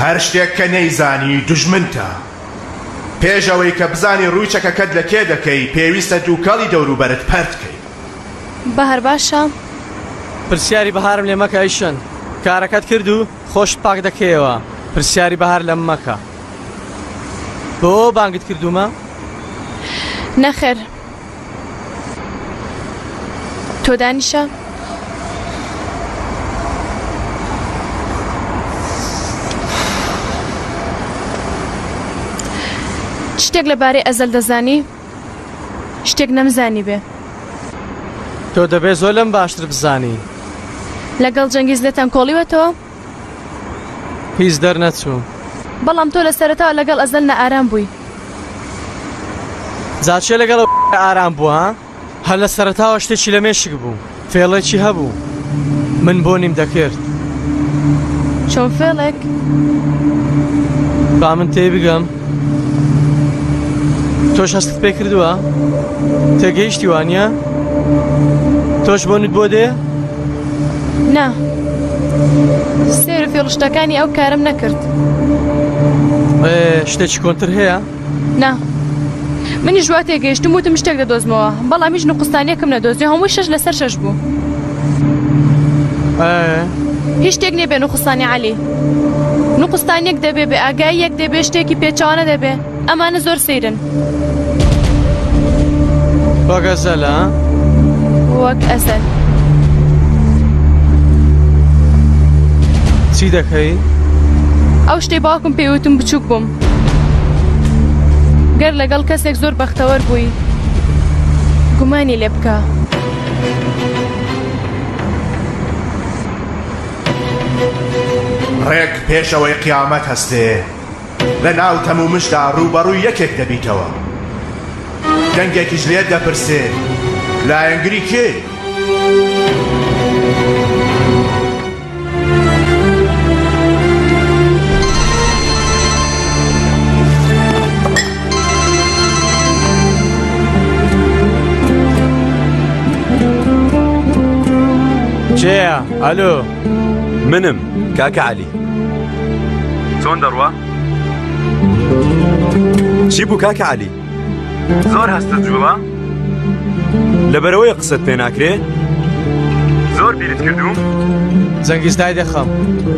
هەر شتێک کە نەیزانی دوژمنتە. پێش ئەوەی کە بزانی ڕووی چەکەکەت لە کێ دەکەی پێویستە دووکەڵی دەوروبەرت پەرت کەی. بەهار باشە؟ پرسیاری بەهارم لێ مەکە ئەیشن کارەکەت کرد و خۆشت پاک دەکەیەوە پرسیاری بەهار لەم مەکە. بۆ بانگت کردوومە؟ نەخێر تۆ دانیشە. شتێک لەبارەی ئەزەل دەزانی؟ شتێک نەمزانی بێ. تۆ دەبێ زۆر لەم باشتر بزانی. لەگەڵ جەنگیز لێتان کۆڵیوەتەوە؟ هیچ دەرنەچوو. بەڵام تۆ لە سەرەتاوە لەگەڵ ئەزەل نائارام بووی. جا کێ لەگەڵ ئەو ئارام بووە ها؟ هەر لە سەرەتاوە شتێکی لە مێشک بوو، فێڵێکی هەبوو. من بۆنیم دەکرد. چۆن فێڵێک؟ با من تێی بگەم. تۆش هەستت پێ کردووە؟ تێگەیشتی وانە؟ تۆش بۆنت بۆ دێ؟ نا سێر و فێڵشتەکانی ئەو کارم نەکرد. شتێکی کۆنتر هەیە؟ نا منیش وا تێگەیشتم وتم شتێک دەدۆزمەوە بەڵام هیچ نقوستانیەکم نەدۆزی هەمووی شەش لەسەر شەش بوو. هیچ شتێک نییە بێ نقوستانی عەلی نقوستانیەک دەبێ بێ ئاگاییەک دەبێ شتێکی پێچەوانە دەبێ ئەمانە زۆر سەیرن. وەک ئەزەل ها؟ وەک ئەزەل. چی دەکەی؟ ئەو شتەی باوکم پێی وتم بچووک بووم. گەر لەگەڵ کەسێک زۆر بەختەوەر بووی گومانی لێ بکە. ڕێک پێش ئەوەی قیامەت هەستێ لە ناو تەمومژدا ڕووبەڕووی یەکێک دەبیتەوە. دەنگێکیش لێت دەپرسێ لایەنگری کێی؟ کێیە؟ ئەلۆ منم کاکە عەلی چۆن دەڕوا؟ چی بوو کاکە عەلی؟ زۆر هەستت جوڵا؟ لەبەرەوەی قسەت پێ ناکرێ؟ زۆر بیرت کردووم؟ جەنگیز دای دەخەم.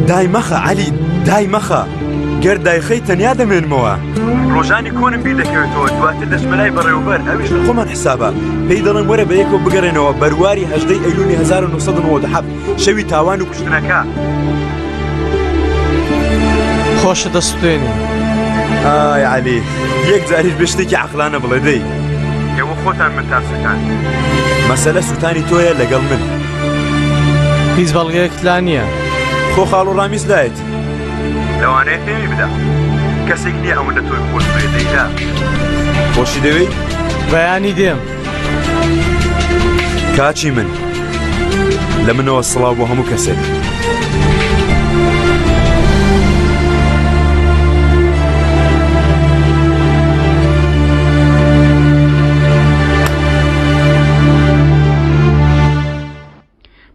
دای مەخە عەلی دای مەخە گەر دایخەی تەنیا دەمێنمەوە. ڕۆژانی کۆنم بیر دەکەوێتەوە دواتر دەچمە لای بەڕێوەبەر ئەویش لە خۆمان حسابە پێی دەڵێم وەرە بەیەکەوە بگەڕێنەوە بەرواری هەژدەی ئەیلولی 1997 شەوی تاوان و کوشتنەکە. خۆشت دەسوتێنی. ئای عەلی یەک جاریش بێ شتێکی عەقلانە بڵێ دەی. ئێوە خۆتان منتان سوتاند. مەسەلە سوتانی تۆیە لەگەڵ من. هیچ بەڵگەیەکت لا نییە. خۆ خاڵۆ ڕامیز لایەتی. لەوانەیە پێمی بدا. کەسێک نییە ئەوەندە تۆی خۆش بوێ دەیدا. خۆشی دەوێی؟ بەیانی دێم. کاچی من لە منەوە سڵاو بۆ هەموو کەسێک.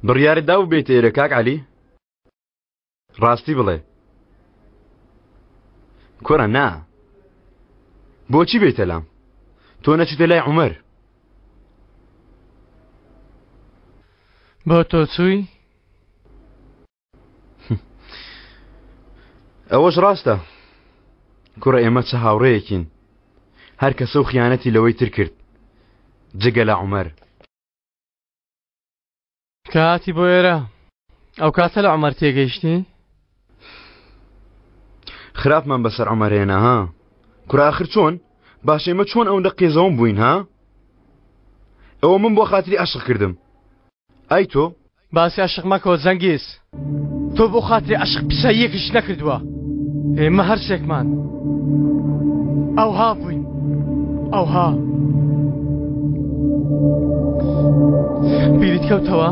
بڕیارت داو بێتە ئێرە کاک عەلی؟ ڕاستی بڵێ کوڕە نا بۆچی بێتە لام تۆ نەچیتە لای عومەر بۆ تۆ چووی؟ ئەوەش ڕاستە کوڕە ئێمە چە هاوڕێیەکین هەر کەسە و خیانەتی لەوەی تر کرد جگە لە عومەر کە هاتی بۆ ئێرە ئەو کاتە لە عومەر تێگەیشتی؟ خراپمان بەسەر عومەر هێنا ها کورە ئاخر چۆن باش ئێمە چۆن ئەوەندە قێزەون بووین ها ئەوە من بۆ خاتری عەشق کردم ئای تۆ باسی عەشق مەکەوە جەنگیز تۆ بۆ خاتری عەشق پیساییەکیش نەکردووە ئێمە هەرسێکمان ئەوها بووین ئەوها بیرت کەوتەوە؟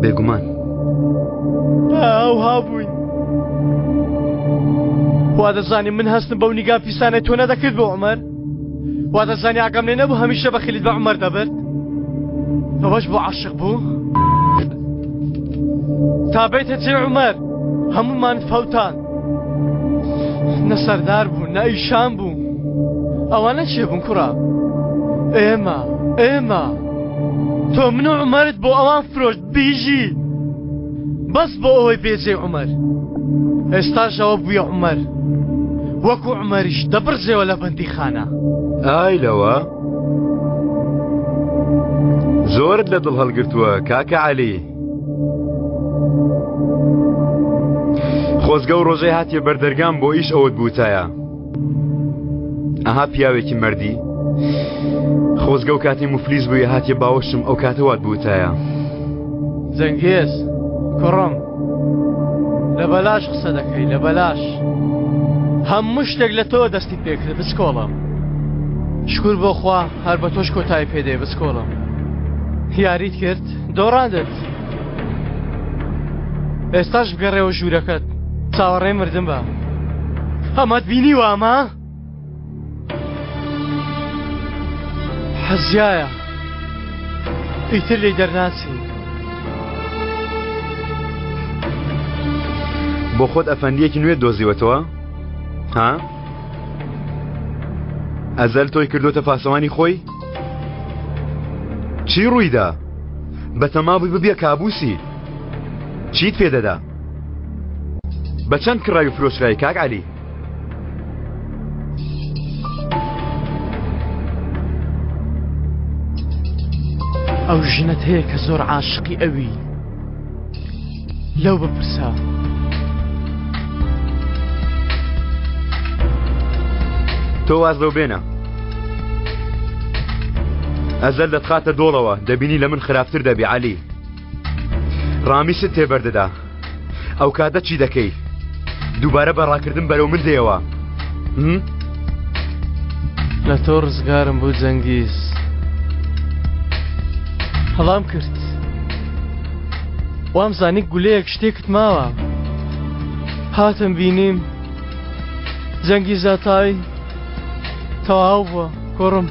بێگومان ئەوها بووین وا دەزانی من هەستم بەو نیگا پیسانەی تۆ نەدەکرد بۆ عومەر وا دەزانی ئاگام لێ نەبوو هەمیشە بەخیلیت بە عومەر دەبرد ئەوەش بۆ عاشق بوو؟ تا بیتە جێ عومەر هەموومان فەوتان. نە سەردار بوو نە ئیشان بوو. ئەوانە چێ بوون کوڕە؟ ئێمە ئێمە تۆ من و عومەرت بۆ ئەوان فرۆشت بیژی بەس بۆ ئەوەی بێجێ عومەر. ئێستاش ئەوە بوویە عومەر وەکو عومەریش دەبڕزێوە لە بەندیخانە. ئای لەوە زۆرت لە دڵ هەڵگرتووە کاکە عەلی. خۆزگە و ڕۆژەی هاتیە بەردەرگام بۆ ئیش ئەوەت بوتایە. ئەها پیاوێکی مەردی. خۆزگە و کاتی مفلیس بووی هاتیە باوەشم ئەو کاتە وات بوتایە. جەنگێز کوڕم لە بەلاش قسە دەکەی لە بەلاش. هەموو شتێک لە تۆ دەستی پێکرد بچکۆڵم. شکور بۆ خوا هەر بە تۆش کۆتایی پێدێ بچکۆڵم. یاریت کرد دۆڕاندت. ئێستاش بگەڕێەوە ژوورەکەت چاوەڕێ مردن بە. ئەمەت بینیوە ئەمە؟ حەزیایە ئیتر لێی دەرناچین. بۆ خۆت ئەفەندیەکی نوێ دۆزیوەتەوە؟ ها؟ ئەزەل تۆی کردوتە پاسەوانی خۆی؟ چی ڕوویدا؟ بەتەما بووی ببیە کابوسی چیت پێدەدا؟ بە چەند کڕاوی فرۆشرای کاک عەلی؟ ئەو ژنەت هەیە کە زۆر عاشقی ئەوی لەو بپرسە. تۆ واز لەو بێنە ئەزەل دەتخاتە دۆڵەوە دەبینی لە من خراپتر دەبی عەلی ڕامیست تێبەردەدا ئەو کاتە چی دەکەی دووبارە بە ڕاکردن بەرەو من دێەوە لە تۆ ڕزگارم بوو جەنگیز هەڵام کرد وام زانی گولەیەک شتێکت ماوە هاتم بینیم جەنگی زاتای تەواو بووە کوڕم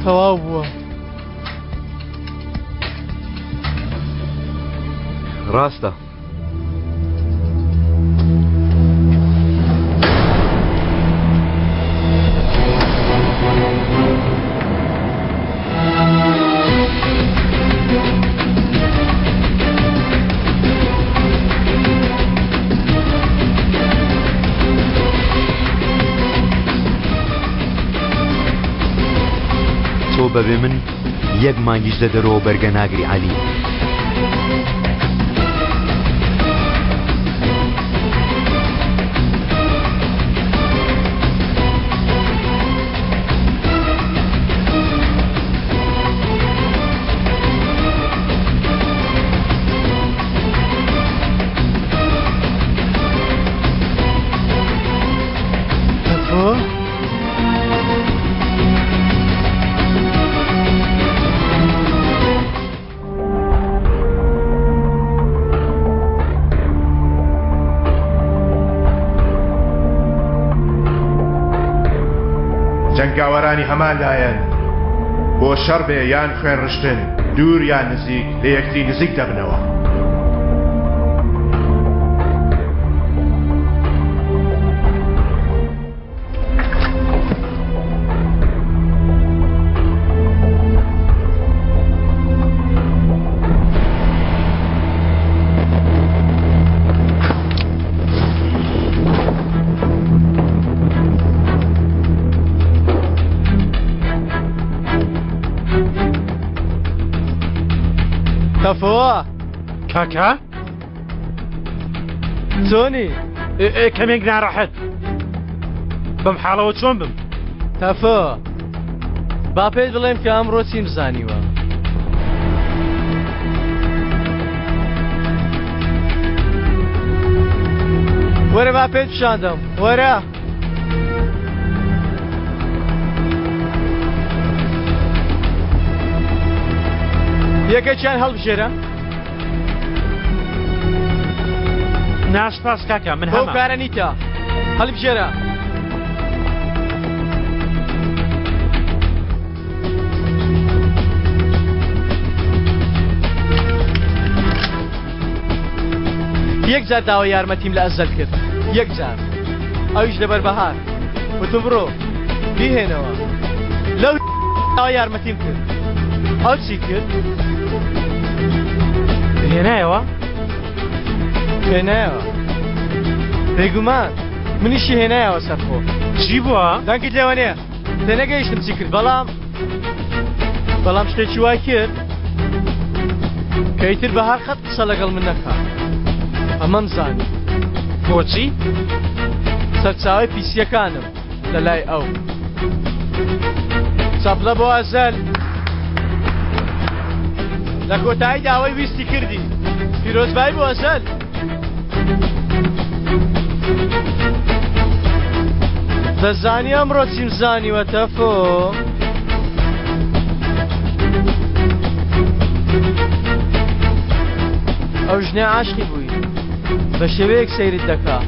تەواو بووە ڕاستە. تۆ بەبێ من یەک مانگیش لە دەرەوە بەرگە ناگری عەلی. جەنگاوەرانی هەمان لایەن بۆ شەڕ بێ یان خوێن ڕشتن دوور یان نزیک لە یەکتری نزیک دەبنەوە. تەفۆ کاکە چۆنی؟ کەمێک ناڕەحەت بەم حاڵەوە چۆن بم؟ تەفۆ با پێت بڵێم کە ئەمڕۆ چیم زانیوە. وەرە با پێت پیشاندەم وەرە. یەکێکیان هەڵبژێرە. نا سپاس کاکە من بەو کارە نیتە هەڵبژێرە. یەک جار داوای یارمەتیم لە ئەزەل کرد یەک جار ئەویش لەبەر بەهار وتم بڕۆ بیهێنەوە لەو داوای یارمەتیم کرد ئەو چی کرد؟ هێنایەوە؟ هێنایەوە بێگومان منیشی هێنایەوە سەرخۆ چی بووە؟ دەنگت لێوە نییە تێنەگەیشتم چی کرد بەڵام بەڵام شتێکی وای کرد کە ئیتر بەهار قەت قسە لەگەڵ من نەکا ئەمەم زانی بۆچی؟ سەرچاوەی پیسیەکانم لە لای ئەو چەپڵە بۆ ئەزەل لە کۆتایی داوای ویستی کردی پیرۆزبایی بۆ ئەزەل دەزانی ئەمڕۆ چیم زانیوە تەفۆ؟ ئەو ژنە عاشقی بووی بە شێوەیەک سەیرت دەکا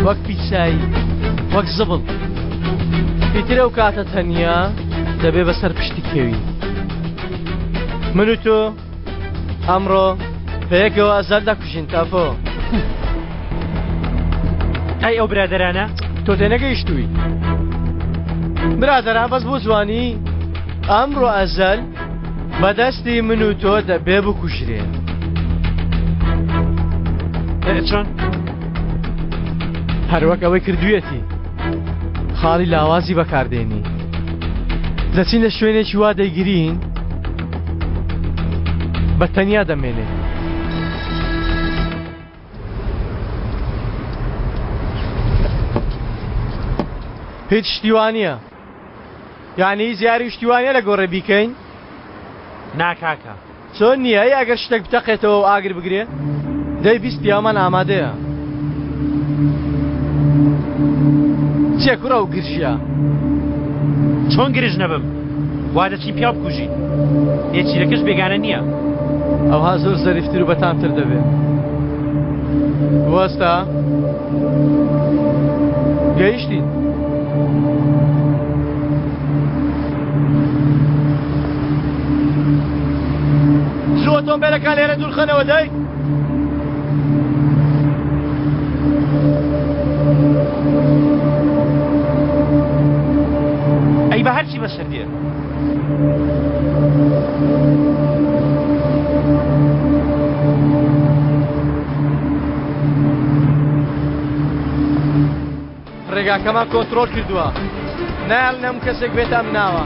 وەک پیسایی وەک زبڵ ئیتر ئەو کاتە تەنیا دەبێ بەسەر پشتی کێوی من و تۆ ئەمڕۆ بەیەکەوە ئەزەل دەکوژین تافۆ. ئەی ئەو برادەرانە؟ تۆ تێنەگەیشتووی برادەران بەس بۆ جوانی ئەمڕۆ ئەزەل بەدەستی من و تۆ دەبێ بکوژرێ. چۆن؟ هەروەک ئەوەی کردوویەتی خاڵی لاوازی بەکاردێنی دەچین لە شوێنێکی وا دەیگرین بە تەنیا دەمێنێ. هیچ شتی وا نییە یعنی هیچ یاری شتی وا نییە لە گۆڕێ بیکەین؟ نا کاکە. چۆن نییە؟ ئەی ئەگەر شتێک بتەقێتەوە و ئاگر بگرێ؟ دەی 20 پیاومان ئامادەیە. چیە کوڕە ئەو گرژیە؟ چۆن گرژ نەبم؟ وا دەچین پیاو بکوژین. نێچیرەکەش بێگانە نییە. ئەوها زۆر زەریفتر و بەتامتر دەبێ. وەستا گەیشتین. زوو ئۆتۆمبێلەکان لێرە دوورخەنەوە دەی. ئەی بە هەرچی بەسەر دێ. ڕێگاکەمان کۆنترۆڵ کردووە نایەڵن هەموو کەسێک بێتە ئەم ناوە.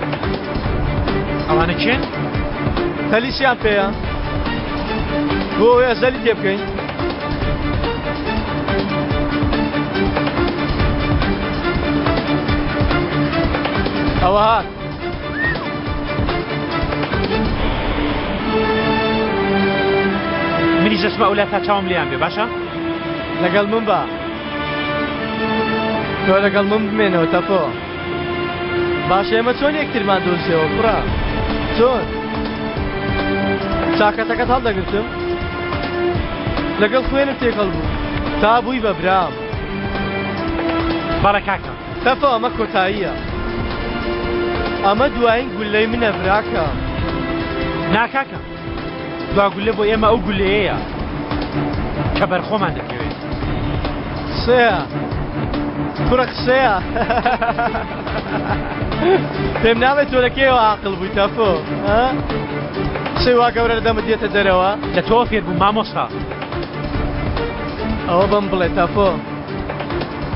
ئەوانە کێن؟ تەلیسیان پێیە بۆ ئەوەی ئەزەلی تێ بکەین. ئەوە هات. منیش دەچمە ئەولا تا چاوم لێیان بێ باشە؟ لەگەڵ من بە. تۆ لەگەڵ من بمێنەوە تەپۆ. باشە ئێمە چۆن یەکترمان دۆزیەوە کوڕە؟ چۆن؟ چاکەتەکەت هەڵدەگرتم؟ لەگەڵ خوێنم تێکەڵ بوو تا بووی بە برام. بەڵێ کاکە. تەپۆ ئەمە کۆتاییە. ئەمە دوایین گوللەی منە براکەم. نا کاکە. دوا گوللە بۆ ئێمە ئەو گوللەیەیە کە بەر خۆمان دەکەوێت. قسەیە کوڕە قسەیە. پێم ناڵێ تۆ لە کێوە عاقڵ بووی تەفۆ قسەی وا گەورە لە دەمت دێتە دەرەوە. لە تۆوە فێر بووم مامۆستا. ئەوە بەم بڵێ تەفۆ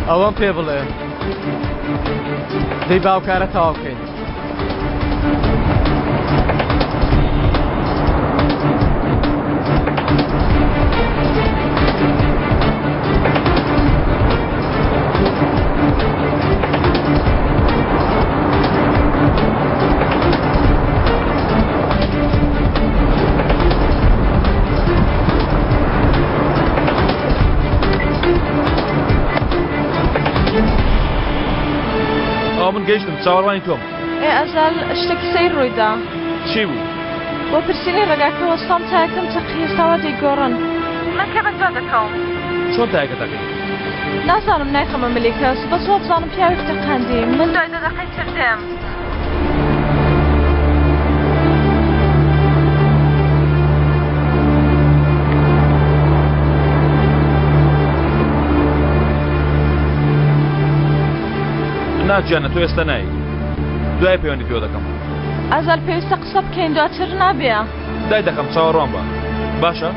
ئەوەم پێ بڵێ دەی باوکارە تەواو بکەین. ئەوە من گەیشتم چاوەڕوانی تۆم. ئێ ئەزال شتێکی سەیر ڕوویدا. چی بوو؟ بۆ پرسینی ڕێگاکە وەستام تایەکەم تەقی ئێستا وا دەیگۆڕن. من کە بەدوا دەکەوم. چۆن تایەکە تەقی؟ نازانم نایخەمە ملی کەس بەس وابزانم پیاوێک تەقاندی من دوای دە دەقەی تر دێم. نا گیانە تۆ ئێستا نای. دوای پەیوەندی پێوە دەکەم. ئازار پێویستە قسە بکەین دواتر نابێ. دای دەخەم چاوەڕوان بە. باشە؟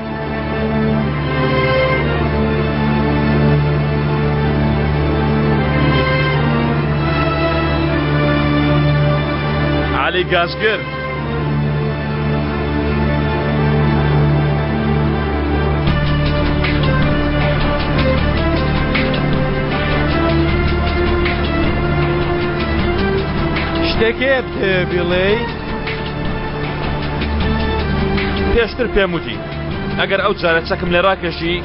عەلی گازگر. شتێک هەیە بتەوێ بیڵێی؟ پێشتر پێم وتی ئەگەر ئەو جارە چەکم لێ ڕاکێشی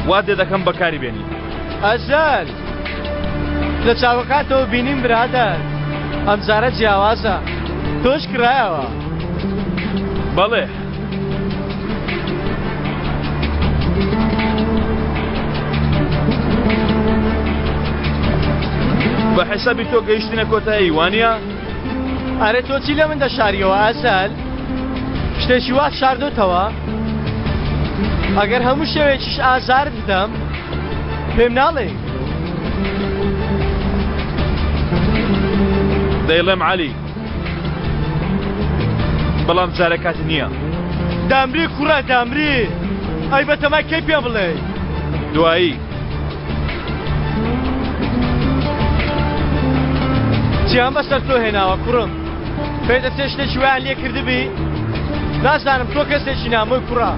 وات لێ دەکەم بەکاری بێنی. ئەزەل لە چاوەکاتەوە بینیم برادەر ئەمجارە جیاوازە تۆش کرایەوە. بەڵێ. بە حیسابی تۆ گەیشتینە کۆتایی وانە؟ ئەرێ تۆ چی لە من دەشاریەوە ئەسەل؟ شتێکی وات شاردۆتەوە؟ ئەگەر هەموو شەوێکیش ئازارت بدەم پێم ناڵێی؟ دەیڵێم عەلی بەڵام جارێ کاتی نییە. دامری کوڕە دامری ئەی بەتەمای کەی پێم بڵێی؟ دوایی. چیان بەسەر تۆ هێناوە کوڕم؟ پێدەچێ شتێکی وایان لێ کردبی؟ نازانم تۆ کەسێکی نامۆی کوڕە.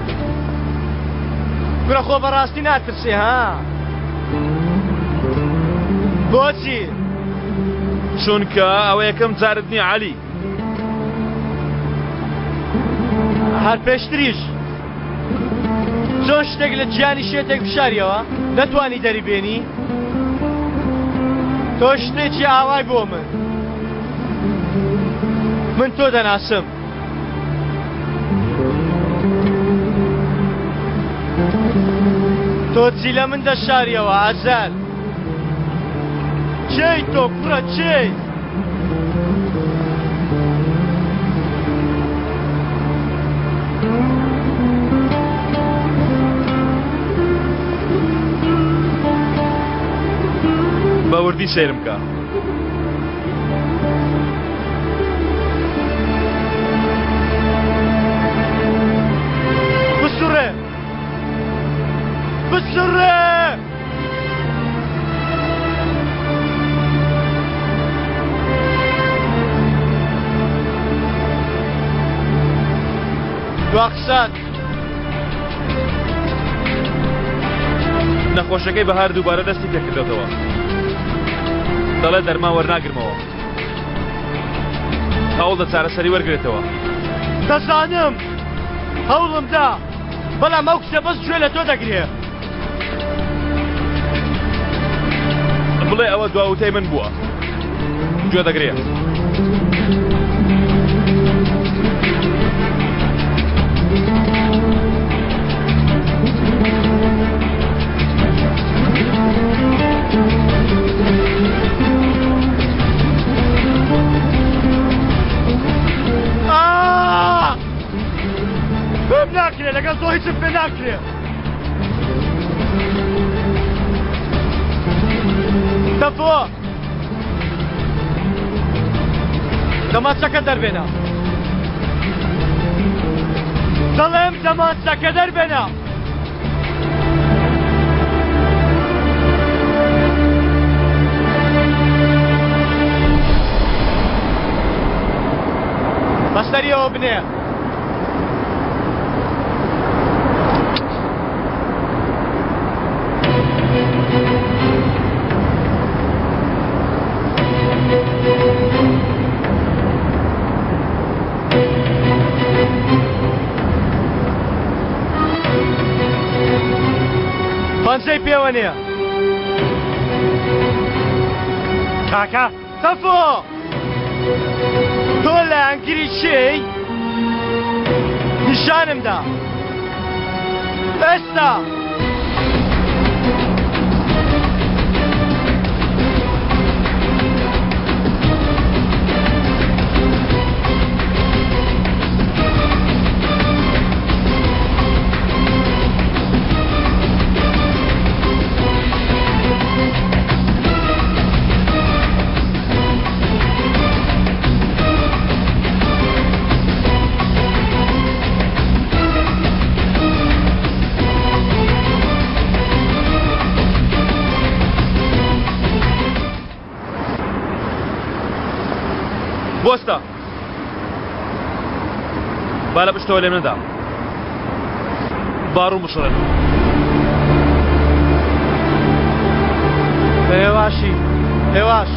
کورە خۆ بەڕاستی ناترسێ ها؟ بۆچی؟ چونکە ئەوە یەکەم جارت نییە عەلی. هەر پێشتریش چۆن شتێک لە گیانی شێتێک بشاریەوە نەتوانی دەریبێنی؟ تۆ شتێکی ئاوای بۆ من من تۆ دەناسم. تۆ چی لە من دەشاریەوە ئازار؟ کێی تۆ کوڕە کێی؟ بە وردی سەیرم کە. بسوڕێ بسوڕێ! دوا قسەت. نەخۆشەکەی بەهار دووبارە دەستی پێکردێتەوە دەڵێ دەرمان وەرناگرمەوە هەوڵدە چارەسەری وەرگرێتەوە. دەزانم هەوڵم دا بەڵام ئەو کچە بەس گوێ لە تۆ دەگرێ. بڵێ ئەوە دوا وتەی من بووە. گوێ دەگرێ. پێم ناکرێ لەگەڵ تۆ هیچم پێ ناکرێ. تەفۆ دەمانچەکە دەربێنە. دەڵێم دەمانچەکە دەربێنە. بەسەریەوە بنێ. پەنجەی پێوە نییە. کاکە تەفۆ تۆ لایەنگری کێی؟ نیشانم دا. ئێستا. بۆستە با لە پشتەوە لێم نەدا با ڕووم بشڕێنم. بە هێواشی هێواش.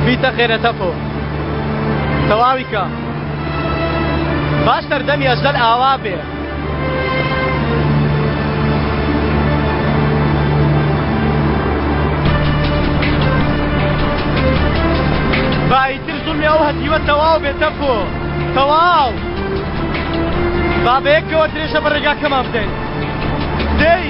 بیتەقێنە تەپۆ تەواوی کە با سەردەمی ئەزەل ئاوا بێ. با ئیتر زوڵمی ئەو هەتیوە تەواو بێ تەپۆ تەواو. با بەیەکەوە درێژە بە ڕێگاکەمان بدەین. دەی!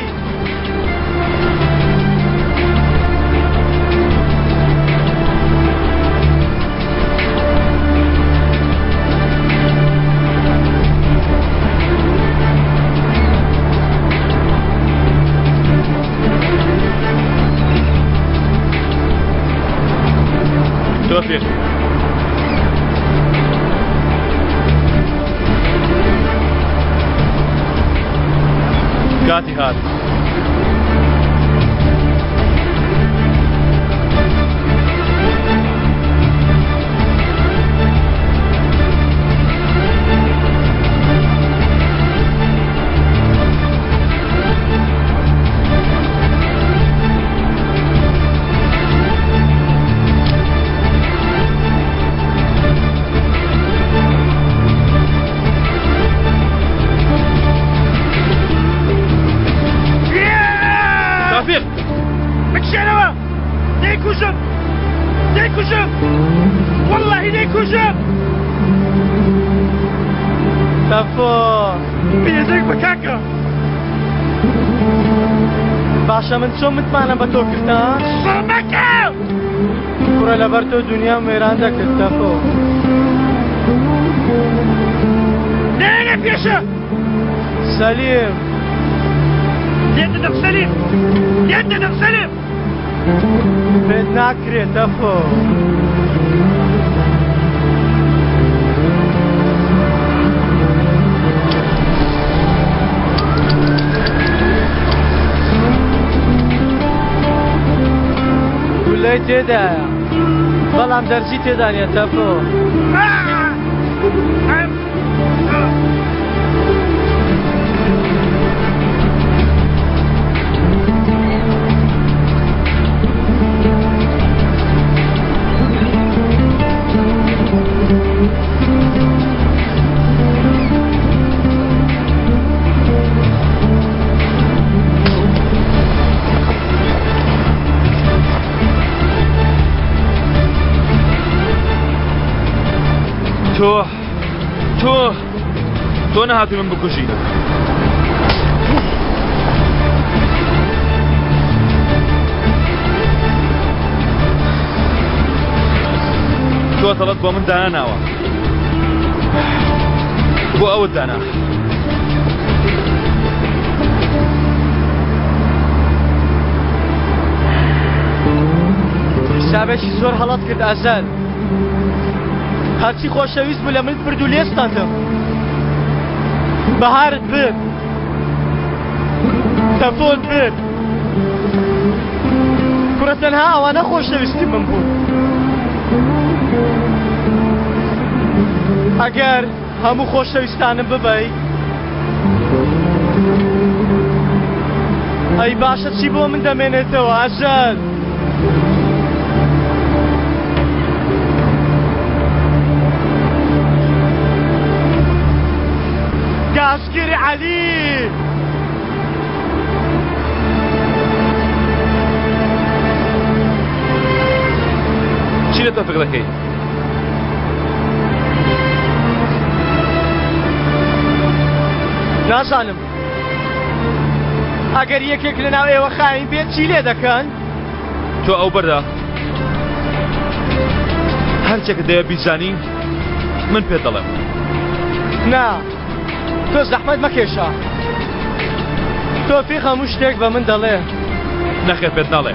تۆفیق کاتی هات. تۆفیق بکشێنەوە دەیکوژم دەیکوژم وەڵڵاهی دەیکوژم تەفۆ بێدەنگ بە کاکە باشە من چۆن متمانەم بە تۆ کرد ها؟ سڕ مەکە کوڕە لەبەر تۆ دونیام وێران دەکرد تەفۆ. نەیەنە پێشە. سەلیم. لێت دەدەم سەلیم. لێت دەدەم سەلیم. پێت ناکرێت تەفۆ. گولەی تێدایە بەڵام دەرزی تێدا نیە تەفۆ. تۆ تۆ تۆ نەهاتووی من بکوژی تۆ تەڵەت بۆ من دانەناوە بۆ ئەوت دانا حسابێکی زۆر هەڵەت کرد ئازاد هەرچی خۆشەویست بوو لە من برد و لێستاندم بەهارت برد تەفۆت برد کوڕە تەنها ئەوانە خۆشەویستی من بوون ئەگەر هەموو خۆشەویستانم ببەی ئەی باشە چی بۆ من دەمێنێتەوە ئەژەل گاشگیری عەلی چی لە تۆفیق دەکەی؟ نازانم ئەگەر یەکێک لە ناو ئێوە خاین بێت چی لێ دەکەن؟ تۆ ئەو بەردە هەرچێکت دەوێت بیزانی من پێت دەڵێم. نا تۆ زەحمەت مەکێشە تۆفیق هەموو شتێک بە من دەڵێ. نەخێر پێت ناڵێ.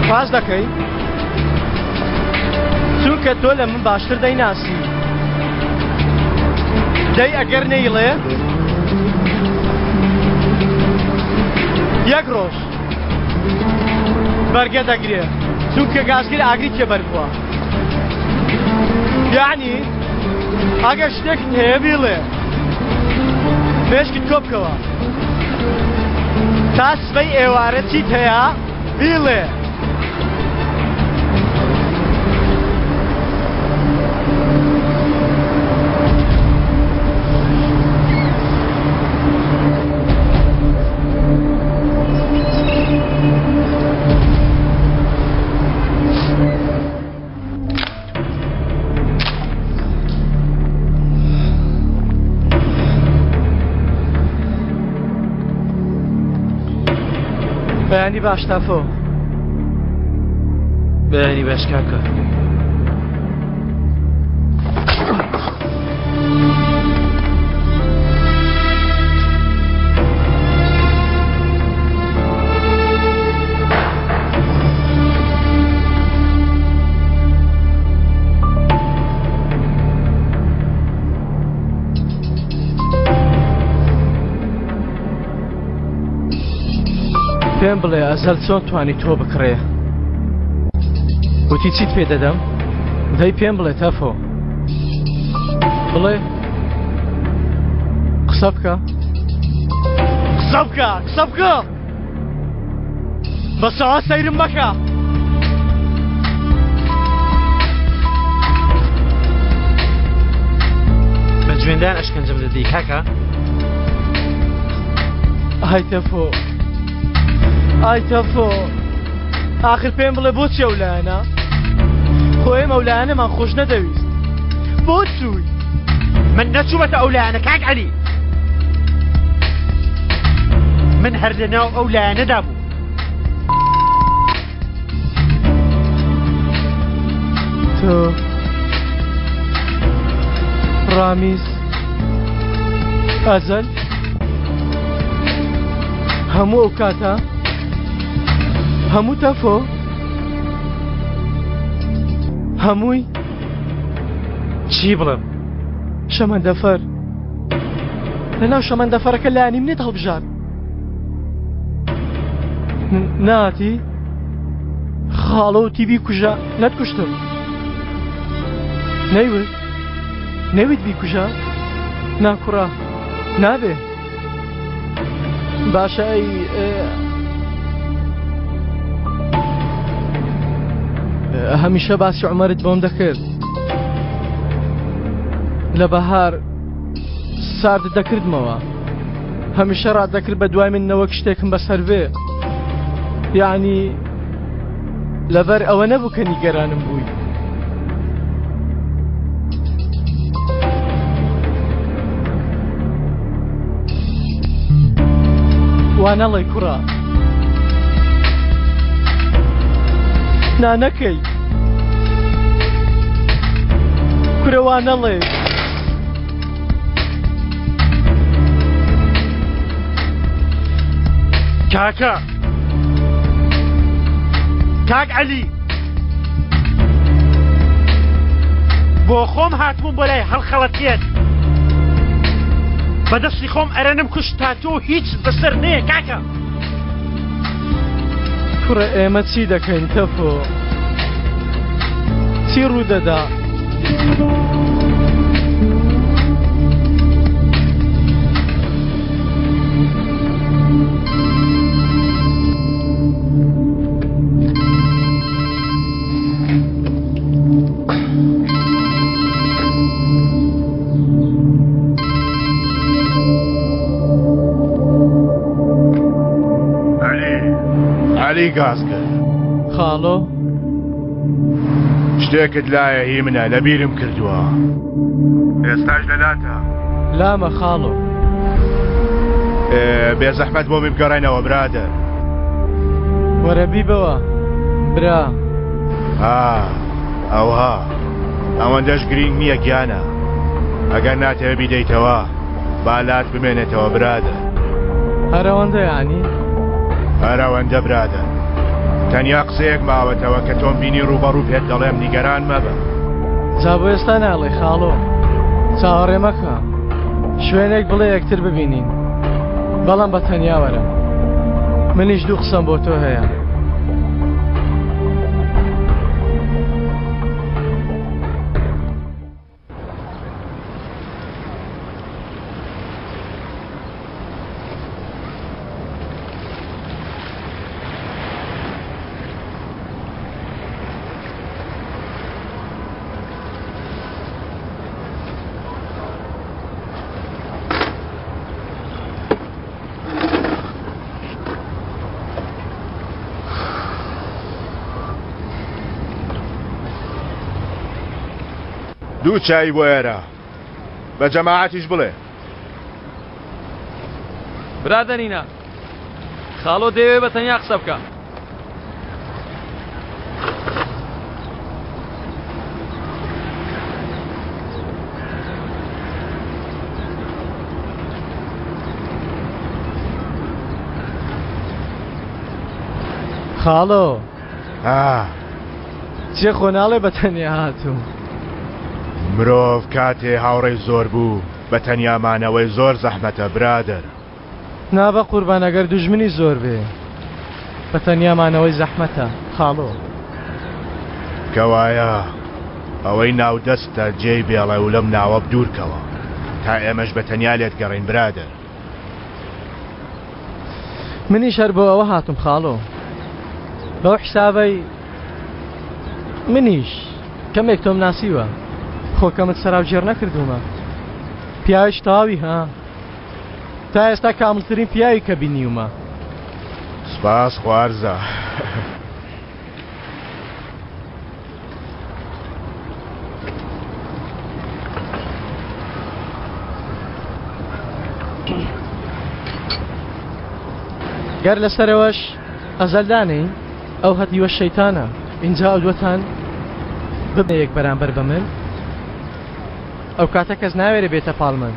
باش دەکەی چونکە تۆ لە من باشتر دەیناسی دەی ئەگەر نەیڵێ یەک ڕۆژ بەرگە دەگرێ چونکە گازگر ئاگری تێبەر بووە یعنی ئەگەر شتێکت هەیە بیڵێ مێشکت کۆ بکەوە تا سبەی ئێوارە چیت هەیە بیڵێ. بەیانی باش تافۆ. بەیانی باش کاکە. پێم بڵێ ئەزەل چۆن توانی تۆ بکڕێ وتی چیت پێ دەدەم دەی پێم بڵێ تەفۆ بڵێ قسە بکە قسە بکە قسە بکە بەس ئەوە سەیرم مەکە. بە جوێندان ئەشکەنجەم دەدەی کاکە؟ ئای تەفۆ ئای تەفۆ ئاخر پێم بڵێ بۆچی ئەو لایەنە خۆ ئێمە ئەو لایەنەمان خۆش نەدەویست بۆ چووی من نەچوومەتە ئەو لایەنە کاک عەلی من هەر لە ناو ئەو لایەنەدا بوو تۆ ڕامیز ئەزەل هەموو ئەو کاتە هەموو تەفۆ هەمووی چی بڵێم؟ شەمەندەفەر لەناو شەمەندەفەرەکە لایەنی منت هەڵبژارد ناتی خاڵۆ وتی بیکوژە نەتکوشتم نەیوت نەویت بیکوژە ناکوڕە نابێ باشە ئەی هەمیشە باسی عومەرت بۆم دەکرد لە بەهار سارد دەکردمەوە هەمیشە ڕات دەکرد بە دوای من نەوەک شتێکم بەسەر بێ یعنی لەبەر ئەوە نەبوو کە نیگەرانم بووی. وا نەڵێ کوڕە. نا نەکەی. کورە وا نەڵێ. کاکە کاک عەلی بۆ خۆم هاتبووم بۆ لای هەڵخەڵەتێن بەدەستی خۆم ئەرەنم کوشت تا تۆ هیچ بەسەر نەیە کاکە. کوڕە ئێمە چی دەکەین تەفۆ چی ڕوودەدا؟ عەلی گازکەر خاڵۆ شتێکت لایە هی منە لەبیرم کردووە ئێستاش لەلاتە لامە خاڵۆ. بێزەحمەت بۆمی بگەڕێنەوە برادەر. وەرە بیبەوە برا. ها ئەوها ئەوەندەش گرینگ نییە گیانە ئەگەر ناتەوێ بیدەیتەوە با لات بمێنێتەوە برادەر. هەر ئەوەندە یانی؟ هەر ئەوەندە برادەر. تەنیا قسەیەک ماوەتەوە کە تۆم بینی ڕووبەڕوو پێت دەڵێم نیگەران مەبە. جا بۆ ئێستا ناڵێی خاڵۆ؟ چاوەڕێ مەکە. شوێنێک بڵێ یەکتر ببینین. بەڵام بە تەنیا وەرە. منیش دوو قسەم بۆ تۆ هەیە. دوو چای بۆ ئێرە بە جەماعەتیش بڵێ. برادەرینە خاڵۆ دەیەوێ بە تەنیا قسە بکا. خاڵۆ ئا. چێ خۆ ناڵێ بە تەنیا هاتووم. مرۆڤ کاتێ هاوڕێی زۆر بوو بە تەنیا مانەوەی زۆر زەحمەتە برادەر. نا بەقوربان ئەگەر دوژمنی زۆر بێ بە تەنیا مانەوەی زەحمەتە خاڵۆ. کەوایە ئەوەی ناو دەستتە جێی بێڵە و لەم ناوە بدوورکەوە تا ئێمەش بە تەنیا لێت گەڕێین برادەر. منیش هەر بۆ ئەوە هاتوم خاڵۆ بەو حسابەی منیش کەمێک تۆم ناسیوە خۆ کەمت سەراوگێڕ نەکردوومە پیاویش تەواوی ها تا ئێستا کامڵترین پیاوی کە بینیومە. سپاس خوارزا. گەر لەسەرەوەش ئەزەل دانێین ئەو هەتیوە شەیتانە ئینجا ئەو دووەتان ببنە یەک بەرامبەر بە من ئەو کاتە کەس ناوێرێ بێتە پاڵ من.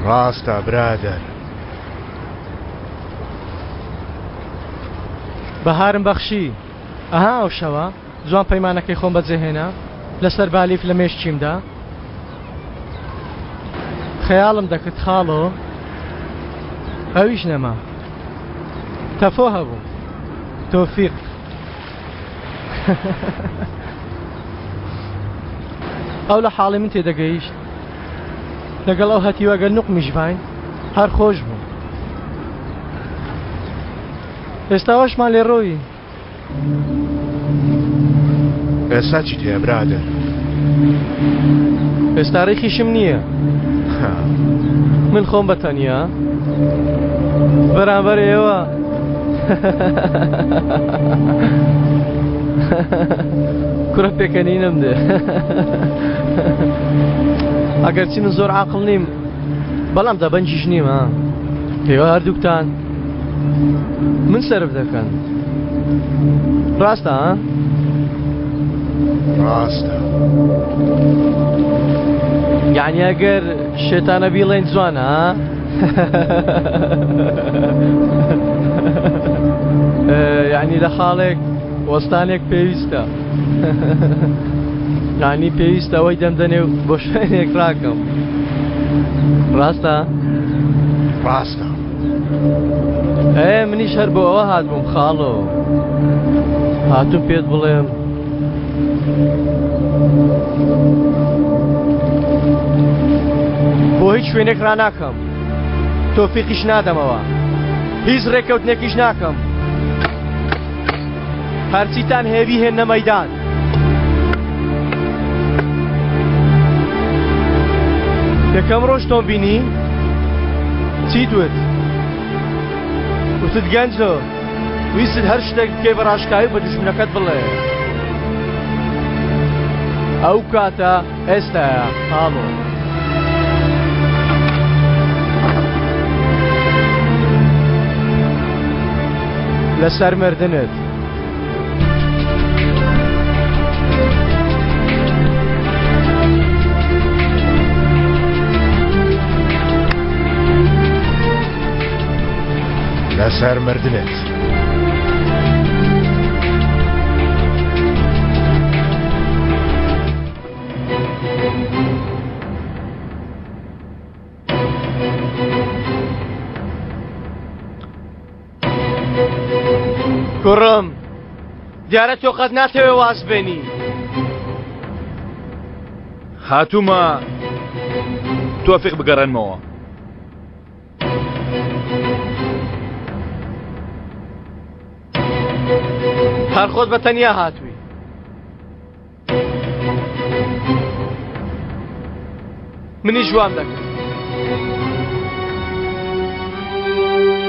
ڕاستە برادەر. بەهارم بەخشی ئەها ئەو شەوە جوان پەیمانەکەی خۆم بەجێهێنا لەسەر بالیف لە مێشکیمدا خەیاڵم دەکرد خاڵۆ ئەویش نەما تەفۆ هەبوو تۆفیق ئەو لە حاڵی من تێدەگەیشت لەگەڵ ئەو هەتیوە گەر نوقمیش باین هەر خۆش بوو ئێستاوەشمان لێ ڕۆیی ئێستا چیت هەیە برادەر؟ ئێستا ڕێکیشم نییە من خۆم بە تەنیا بەرامبەر ئێوە کوڕە پێکەنینم دێ ئەگەرچی من زۆر عاقڵ نیم بەڵام دەبەنگیش نیم ها ئێوە هەردووکتان من سەرف دەکەن ڕاستە ها؟ ڕاستە یعنی ئەگەر شێتانە بیڵێن جوانە ها؟ یعنی لە خاڵێک وەستانێک پێویستە یعنی پێویستە ئەوەی دەمدەنێ و بۆ شوێنێک ڕاکەم ڕاستە ڕاستە ئێ منیش هەر بۆ ئەوە هاتبووم خاڵۆ هاتوو پێت بڵێم بۆ هیچ شوێنێک ڕاناکەم تۆفیقیش نادەمەوە هیچ ڕێککەوتنێکیش ناکەم هەرچیتان هەیە بیهێننە مەیدان. یەکەم ڕۆژ تۆم بینی چیت وت؟ وتت گەنجۆ ویستت هەر شتێک بکەی بە ڕاشکاوی بە دوژمنەکەت بڵێ ئەو کاتە ئێستایە خاڵۆ. لەسەر مردنت. سەر مردنت. کوڕم دیارە تۆ قەت ناتەوێ واز بێنی. هاتوومە تۆفیق بگەڕێنمەوە. هەر خۆت بە تەنیا هاتووی. منیش وام دەکرد.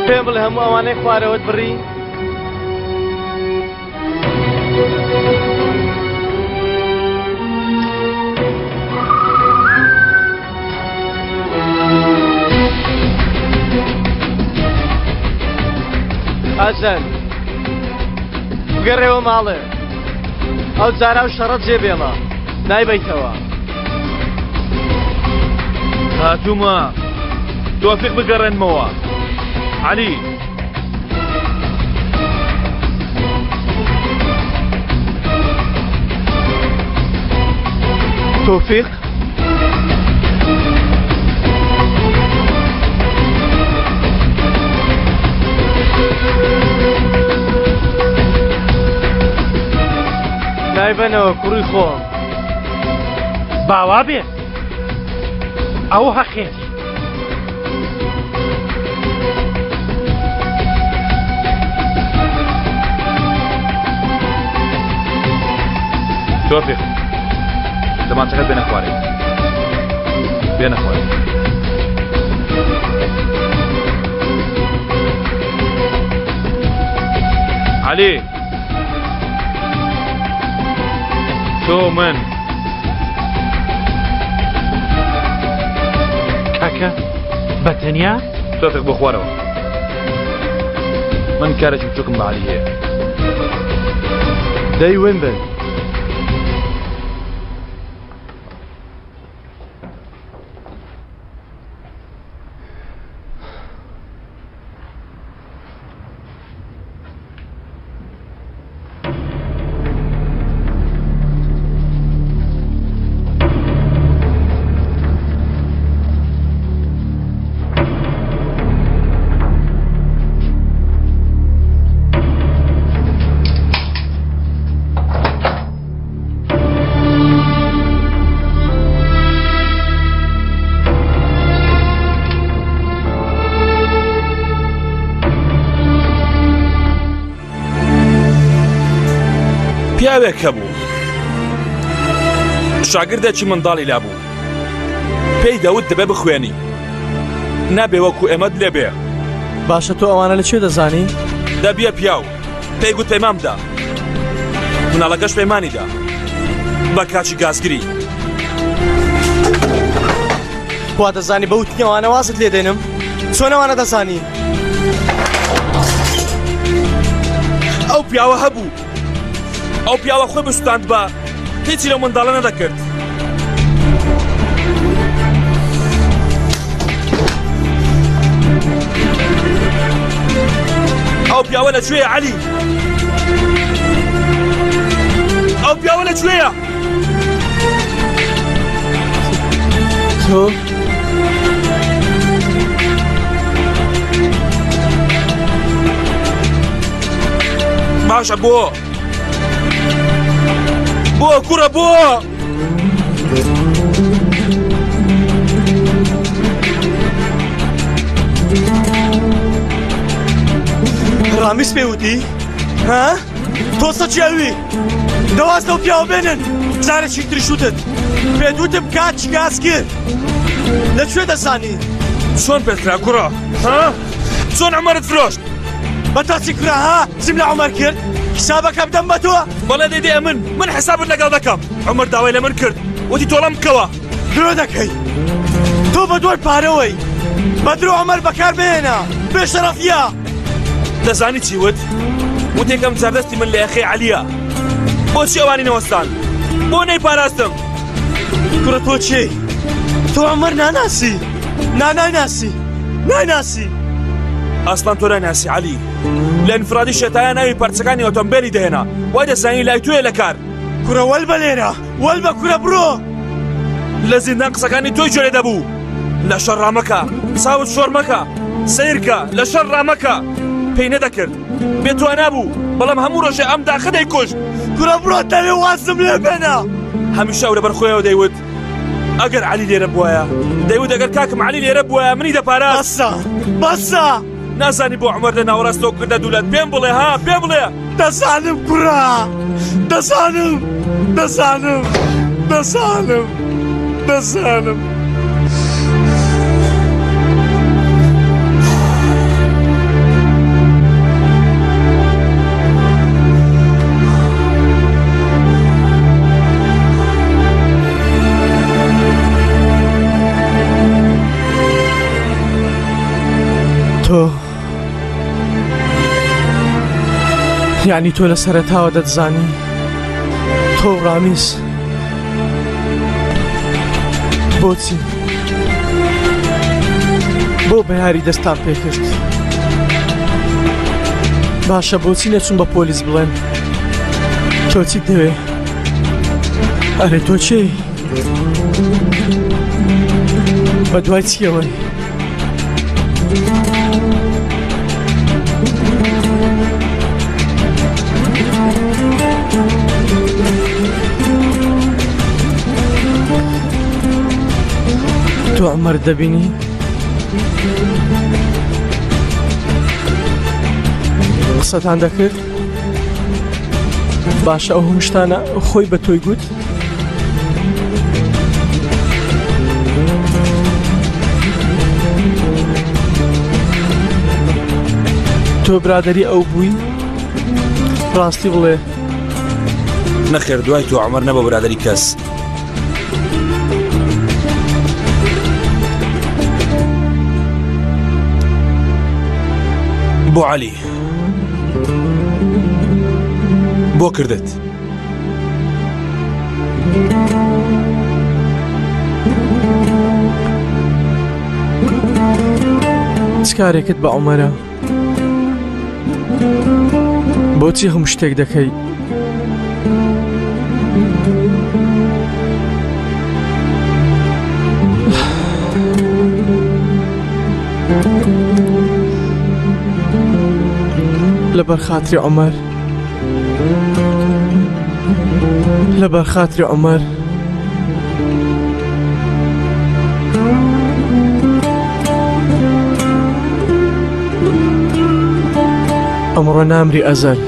پێم بڵێ هەموو ئەوانەی خوارەوەت بڕی؟ ئەزەن بگەڕێوە ماڵێ ئەو جارا و شەڕە جێ بێڵە نایبەیتەوە. هاتوومە تۆفیق بگەڕێنمەوە عەلی. تۆفیق؟ نایبەنەوە کوڕی خۆم. باوا بێ ئەو هەقێتی. تۆفیق دەمانچەکەت بێنە خوارێ بێنە خوارێ عەلی تۆ من کاکە بە تەنیا تۆفیق بۆ خوارەوە من کارێکی بچووکم بە عەلی هەیە دەی ون بن. پیاوێک هەبوو شاگردێکی منداڵی لابوو پێی دەوت دەبێ بخوێنی نابێ وەکو ئێمەت لێبێ باشە تۆ ئەوانە لە کوێ دەزانی؟ دەبیە پیاو پێی گوت پەیمان بدە مناڵەکەش پەیمانی دا بە کاچی گازگری وا دەزانی بە وتنی ئەوانە وازت لێ دێنم چۆن ئەوانە دەزانی؟ ئەو پیاوە هەبوو ئەو پیاوە خۆی بسوتاندبا هیچی لەو منداڵە نەدەکرد. ئەو پیاوە لە کوێیە عەلی؟ ئەو پیاوە لە کوێیە؟ تۆ باشە بۆ بۆ کوڕە بۆ ڕامیس پێ وتی ها تۆ سەچی ئەوی دەواز لەو پیاوە بێنن جارێکی تریش وتت پێت وتم کات گاز کرد لە کوێ دەزانی چۆن پێت کرا کوڕە ها چۆن عومەرت فرۆشت بە تۆ چی کرا ها چیم لە عومەر کرد حسابەکە بدەم بە تۆ بەڵێ دەی دەی ئەمن من حسابت لەگەڵ دەکەم عومەر داوای لە من کرد وتی تۆڵەم بکەوە درۆ دەکەی تۆ بە دوای پارەوەی بە درۆ عومەر بەکار بهێنە بێ شەرەفیە دەزانی چی وت وت یەکەم جار دەستی من لە یەخەی عەلیە بۆچی ئەوانی نەوەستان بۆ نەیپاراستم کوڕە تۆ کێی تۆ عومەر ناناسی نا نایناسی نایناسی. ئاسڵان تۆ ناناسی عەلی لە ئینفرادی شێتایە ناوی پارچەکانی ئۆتۆمبێلی دەهێنا وای دەزانی لای تۆیە لە کار کورە وەل بە لێرە وەل بە کورە بڕۆ لە زیندان قسەکانی تۆی گوێ دەبوو لە شەڕ ڕامەکە چاوت شۆڕ مەکە سەیرکە لە شەڕ ڕامەکە پێی نەدەکرد بێتوانا بوو بەڵام هەموو ڕۆژێ ئەم داخە دەیکوشت کورە بڕۆ دەوێ وازم لێ بێنە هەمیشە ئەو لەبەر خۆیەوە دەیوت ئەگەر عەلی لێرە بوایە دەیوت ئەگەر کاکم عەلی لێرە بوایە منی دەپاراست بەسە بەسە نازانی بۆ عومەر لە ناوەڕاست تۆ کردە دوولەت پێم بڵێ ها پێم بڵێ دەزانم کوڕە دەزانم دەزانم دەزانم دەزانم. تۆ یعنی تۆ لە سەرەتاوە دەتزانی تۆ ڕامیز بۆچی بۆ بەیاری دەستان پێکرد باشە بۆچی نەچون بە پۆلیس بڵێن تۆ چیت دەوێ ئەرێ تۆ چێی بە دوای چیەوەی تۆ عمر دەبینی؟ قسەتان دەکرد؟ باشە ئەو هەموو شتانە خۆی بە تۆی گوت؟ تۆ برادری ئەو بووی؟ ڕاستی بڵێ نەخێر دوای تۆ عمر نەبە برادری کەس بۆ عەلی بۆ کردت چ کارێکت بە عومەرە؟ بۆچی هەموو شتێک دەکەی؟ لەبەر خاتری عومەر لەبەر خاتری عومەر ئەمڕۆ نامری ئەزەل.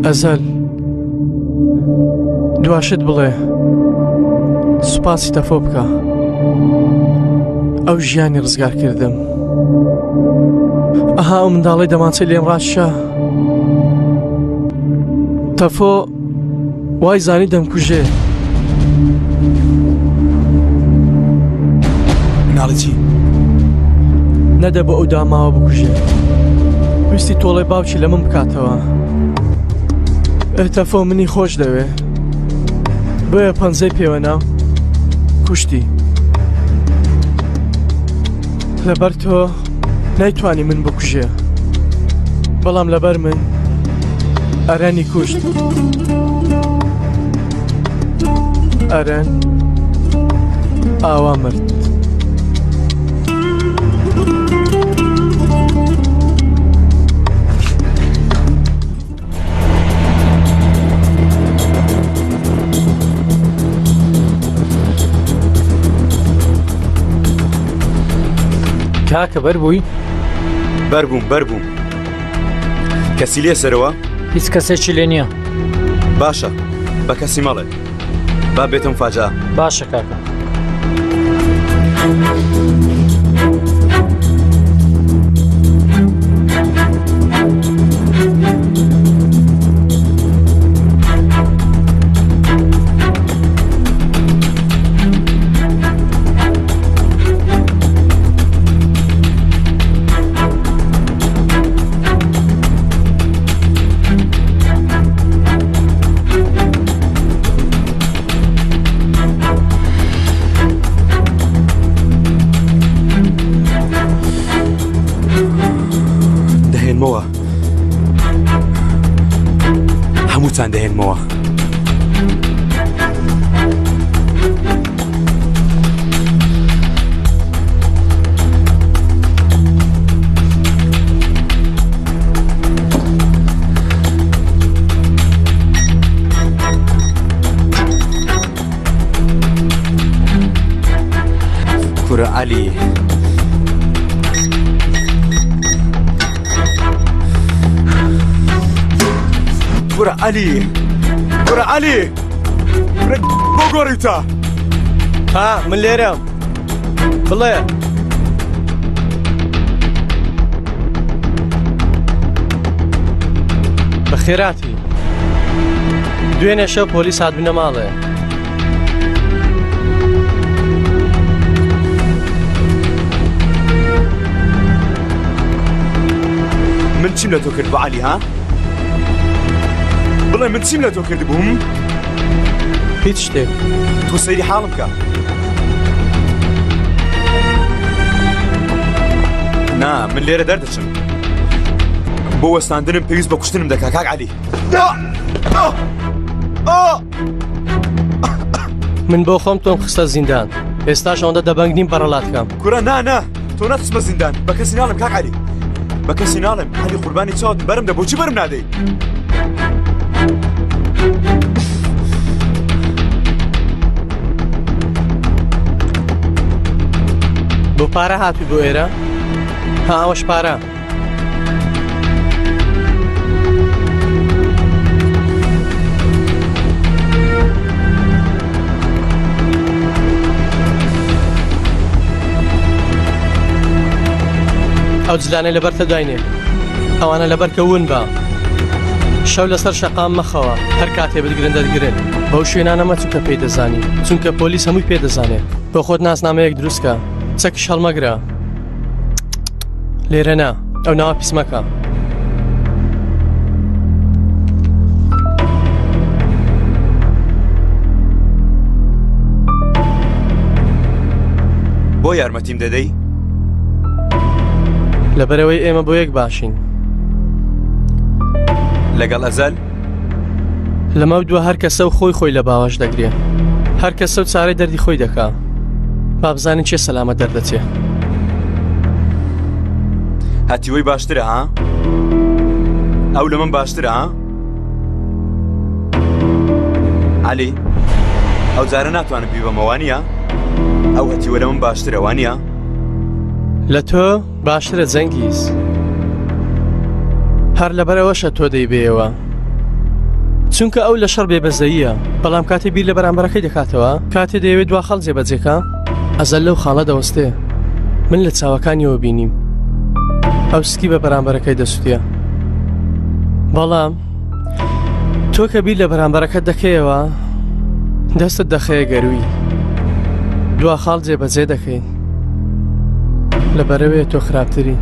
ئەزەل دواشت بڵێ سوپاسی تەفۆ بکە ئەو ژیانی ڕزگار کردم ئەها ئەو منداڵی دەمانچەی لێم ڕاشە تەفۆ وای زانی دەمکوژێ. مناڵی چی؟ نەدەبوو ئەو داماوە بکوژێ. ویستی تۆڵەی باوکی لە من بکاتەوە. تەفۆ منی خۆش دەوێ. بۆیە پەنجەی پێوەنا کوشتی. لەبەر تۆ نەیتوانی من بکوژێ بەڵام لەبەر من ئەرەنی کوشت ئەرەن ئاوا مرد. کاکە بەر بووی؟ بەربووم بەربووم کەسی لێ سەرەوە؟ هیچ کەسێکی لێ نییە باشە بە کەسی مەڵێ با بێتم فاجا باشە کاکە. هەمووتان دەهێنمەوە. کورە عەلی. کورە عەلی کورە عەلی کورە بۆ گۆڕیتە ها من لێرەم بڵێ بەخێراتی دوێنێ شەو پۆلیس هاتبنە ماڵێ من چیم لە تۆ کرد بۆ عەلی ها بڵێ من چیم لە تۆ کرد بووم هیچ شتێک تۆ سەیری حاڵم بکە نا من لێرە دەردەچم بۆ وەستاندنم پێویست بە کوشتنم دەکا کاک عەلی من بۆ خۆم تۆم خستە زیندان ئێستاش ئەوەندە دەبەنگ نیم بەڕەڵات کەم کورە نا نا تۆ نەخستمە زیندان بە کەسی ناڵم کاک عەلی بە کەسی ناڵم عەلی قوربانی چاوت بەرم دە بۆچی بەرم نادەی بۆ پارە هاتووی بۆ ئێرە ها ئەوەش پارە ئەو جلانەی لەبەرتە داینێ ئەوانە لەبەر کە ون بە شەو لەسەر شەقام مەخەوە هەر کاتێ بتگرن دەتگرن بەو شوێنانە مەچوو کە پێی دەزانی چونکە پۆلیس هەمووی پێ دەزانێ بۆ خۆت ناسنامەیەک دروستکە چەکیش هەڵمەگرە لێرە نا ئەو ناوە پیس مەکە. بۆ یارمەتیم دەدەی؟ لەبەرەوەی ئێمە بۆ یەک باشین. لەگەڵ ئەزەل؟ لەمە دووە هەر کەسە و خۆی خۆی لە باوەش دەگرێ هەر کەسە و چارەی دەردی خۆی دەکا با بزانین چێ سەلامەت دەردەچێ. هەتیوەی باشترە ها؟ ئەو لە من باشترە ها؟ عەلی ئەو جارە ناتوانم بیبەمەوە وانییە؟ ئەو هەتیوە لە من باشترە وانییە؟ لە تۆ باشترە جەنگیز هەر لەبەرئەوەشە تۆ دەیبەیەوە چونکە ئەو لە شەڕ بێبەزەییە بەڵام کاتێ بیر لە بەرامبەرەکەی دەکاتەوە کاتێ دەیەوێت دوا خەڵ جێبەجێکە ئەزەل لەو خاڵە دەوەستێ من لە چاوەکانیەوە بینیم ئەو سکی بە بەرامبەرەکەی دەسوتێ بەڵام تۆ کە بیر لە بەرامبەرەکەت دەکەیەوە دەستت دەخەیە گەروی دوا خاڵ جێبەجێ دەکەی لە بەرەوەیە تۆ خراپتری.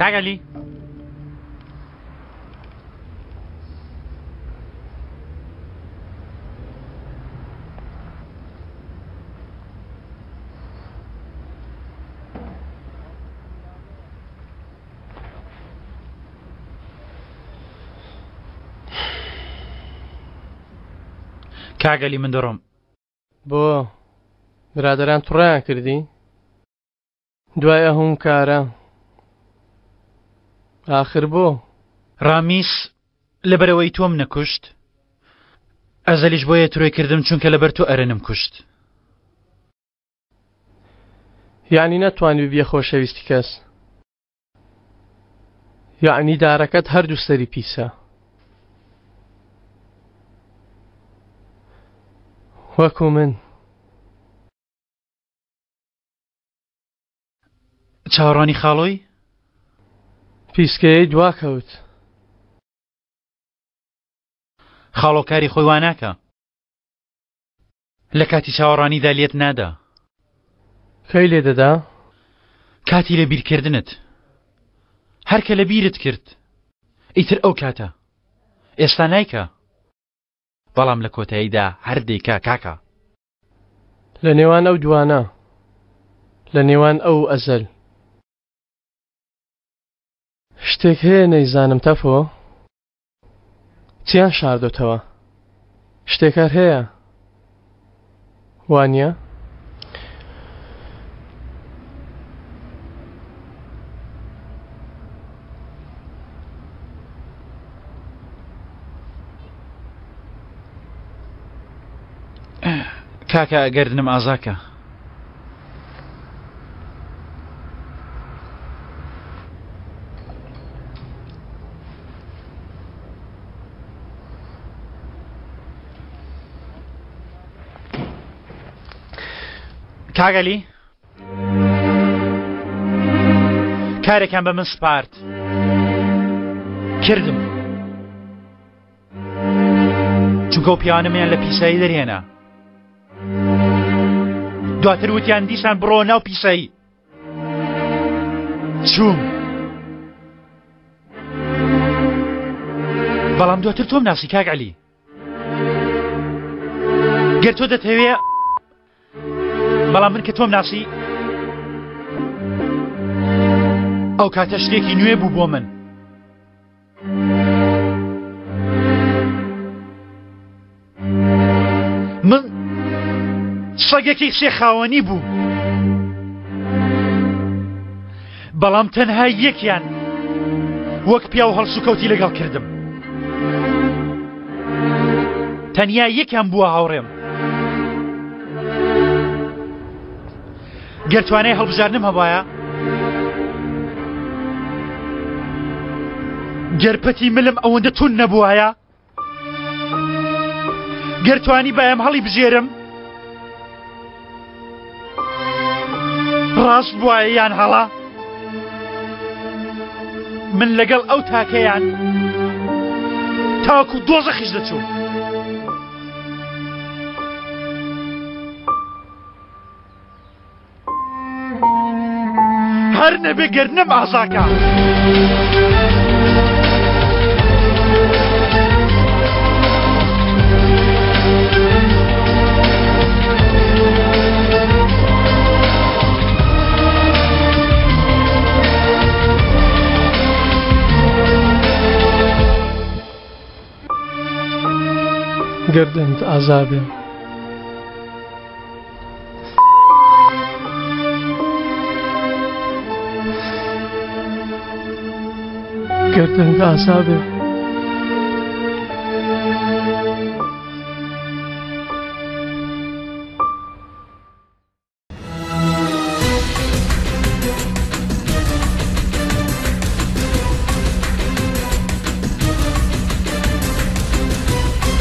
کاک عەلی کاک عەلی من دەڕۆم. بۆ برادەران توڕەیان کردی دوای ئەهوم کارە ئاخر بۆ؟ ڕامیس لەبەرئەوەی تۆم نەکوشت ئەزەلیش بۆیە ترۆی کردم چونکە لەبەر تۆ ئەرەنم کوشت. یەعنی نەتوانی ببیە خۆشەویستی کەس یەعنی دارەکەت هەردوو سەری پیسە وەکو من. چاوەڕوانی خاڵۆی؟ پیسکەیەی دواکەوت. خاڵۆ کاری خۆی وا ناکا. لە کاتی چاوەڕوانیدا لێت نادا. کەی لێ دەدا؟ کاتی لە بیرکردنت. هەر کە لە بیرت کرد ئیتر ئەو کاتە. ئێستا نایکا. بەڵام لە کۆتاییدا هەر دەیکا کاکە. لە نێوان ئەو دوانە. لە نێوان ئەو و ئەزەل. شتێک هەیە نەیزانم تەفۆ؟ چیان شاردۆتەوە؟ شتێک هەر هەیە وانە؟ کاکە گەردنم ئازاکە. کاک عەلی کارێکیان بە من سپارد کردم چونکە ئەو پیاوانەمیان لە پیسایی دەرهێنا دواتر وتیان دیسان بڕۆ ناو پیسایی چووم بەڵام دواتر تۆم ناسی کاک عەلی گەر تۆ دەتەوێ بەڵام من کە تۆم ناسی ئەو کاتە شتێکی نوێ بوو بۆ من من سەگێکی سێ خاوەنی بوو بەڵام تەنها یەکیان وەک پیاو هەڵسوکەوتی لەگەڵ کردم تەنیا یەکیان بووە هاوڕێم گەر توانای هەڵبژاردنم هەبایە گەر پەتی ملم ئەوەندە تون نەبوایە گەر توانی بایم هەڵی بژێرم ڕاست بواە یان هەڵا من لەگەڵ ئەو تاکەیان تاکو دۆزەخیش دەچوو. هەر نەبێ گەرنم ئازاکە. گەردنت ئازابێ. گەردنت ئازابێ.